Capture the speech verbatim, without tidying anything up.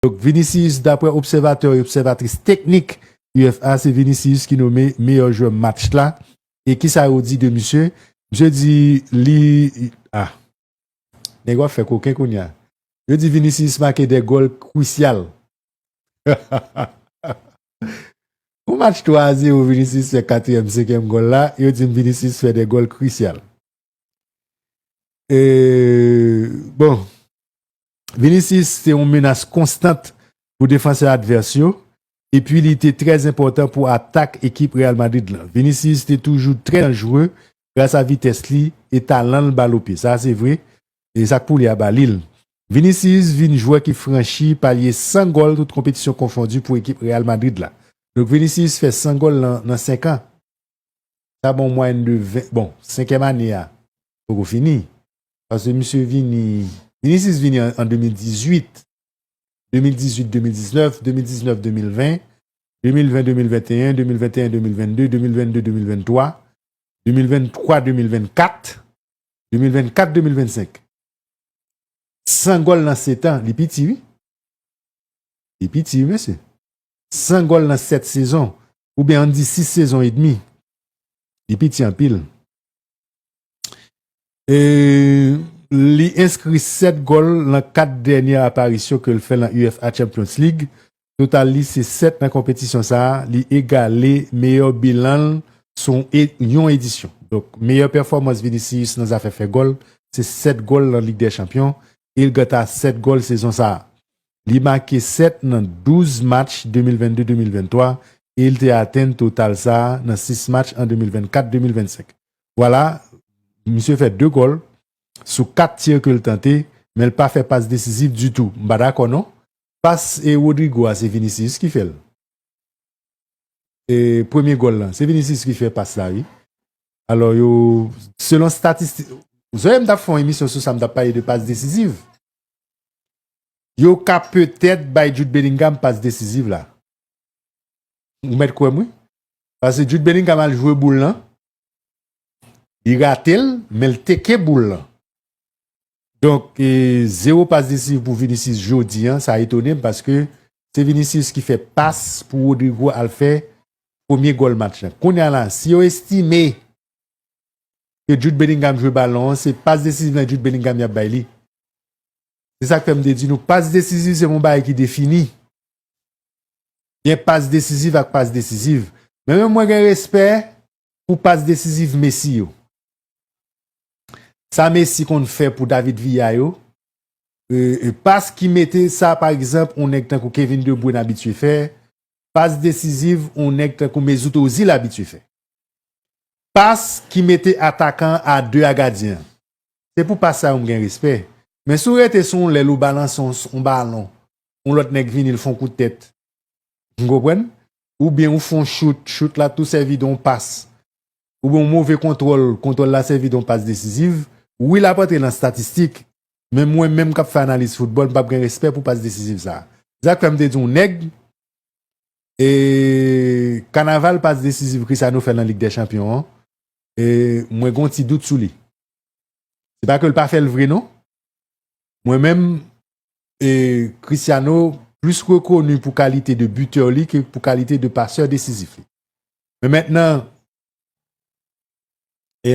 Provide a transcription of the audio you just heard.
Donk, Vinicius, daprè obsèvatè e obsèvatris teknik U F A, se Vinicius ki nome meyè jwè match la. E kisa yo di de misye? Misye di li, ah, nèg w ap fè koken kounye a. Yo di Vinicius make de gòl krisyal. Yon match twa a zewo, Vinicius fè katriyèm, senkyèm gòl la. Yo di m Vinicius fè de gòl krisyal. E, bon, Vinicius se yon menas konstant pou defansè advès yo, epi li te trè enpòtan pou atak ekip Real Madrid lan. Vinicius te toujou trè danjere gras a vitès li e talan l bal o pye. Sa a se vre, e sa k pou li a ba li l. Vinicius vin jwè ki franchi palye san gòl tout konpetisyon konfondi pou ekip Real Madrid la. Donk Vinicius fè san gòl nan, nan senk an. Sa bon mwayèn de ven, bon, senkyèm ane a poko fini. Paske misye vini, Vinicius vini an, an de mil dizuit, de mil dizuit, de mil diznèf, de mil diznèf, de mil ven, de mil ven, de mil venteyen, de mil venteyen, de mil vennde, de mil vennde, de mil venntwa, de mil venntwa, de mil vennkat, de mil vennkat, de mil vennsenk. San gòl nan sèt an, li piti, wi. Li piti, wi, mesye. San gòl nan sèt sezon, oubyen ann di sis sezon edmi. Li piti anpil. E, li enskri sèt gòl nan kat dènye aparisyon ke l fè nan U F A Champions League. Total li se sèt nan konpetisyon sa a, li egale meyè bilan l sou e, yon edisyon. Donk, meyè pèfòmans Vinicius nan zafè fè gòl, se sèt gòl nan Lig dè Chanpyon, e l gentan a sèt gòl sezon sa a. Li make sèt nan douz match de mil vennde de mil venntwa, e l te atenn total sa a nan sis match an de mil vennkat de mil vennsenk. Vwala, misye fè de gòl sou kat tir ke l tante, men l pa fè pas desiziv ditou. M pa dakò non. Pas e Rodrygo a, se Vinicius ki fè l. E premye gòl lan, se Vinicius ki fè pas la, wi. Alò, yo, selon statistik, ou sonje m t ap fè yon emisyon sou sa, m t ap pale de pas desiziv. Yo ka petèt bay Jude Bellingham pas desiziv la. Ou mèt kwè m, wi. Paske Jude Bellingham al jwe boul lan, li rate l, men l teke boul lan. Donk, e, zewo pas desiziv pou Vinicius jodi a, sa etone m paske se Vinicius ki fè pas pou Rodrygo al fè premye gòl match lan. Kounye a la, si yo estime ke Jude Bellingham jwe balon an, se pas desiziv nan Jude Bellingham y ap bay li. Se sa k fè m te di nou, pas desiziv se yon bagay ki defini. Gen pas desiziv ak pas desiziv. Men menm mwen gen respè pou pas desiziv Messi yo. Sa Messi konn fè pou David Villa yo, e, e pas ki mete sa, pa egzanp, yon nèg tankou Kevin De Bruyne abitye fè, pas desiziv yon nèg tankou Mesut Ozil abitye fè. Pas ki mete atakan a de a gadyen an. Se pou pas sa yo m gen respè. Men si w rete sou yon lèl ou balanse yon, yon balon, yon lòt nèg vini, l fè yon kout tèt. Ou konprann? Oubyen ou fè yon chout, chout la tou sèvi de yon pas. Oubyen yon move kontwòl, kontwòl la sèvi de yon pas desiziv. Wi, l ap antre nan statistik, men mwen menm k ap fè analiz foutbòl, m p ap gen respè pou pas desiziv sa a. Se sa k fè m te di yon nèg, e, kanaval pas desiziv Cristiano fè nan Lig dè Chanpyon an, e, mwen gen yon ti dout sou li. Se pa ke l pa fè l vre non. Mwen menm, e, Cristiano plis rekoni pou kalite de bitè li ke pou kalite de pasè desizif li. Men mentnan, e,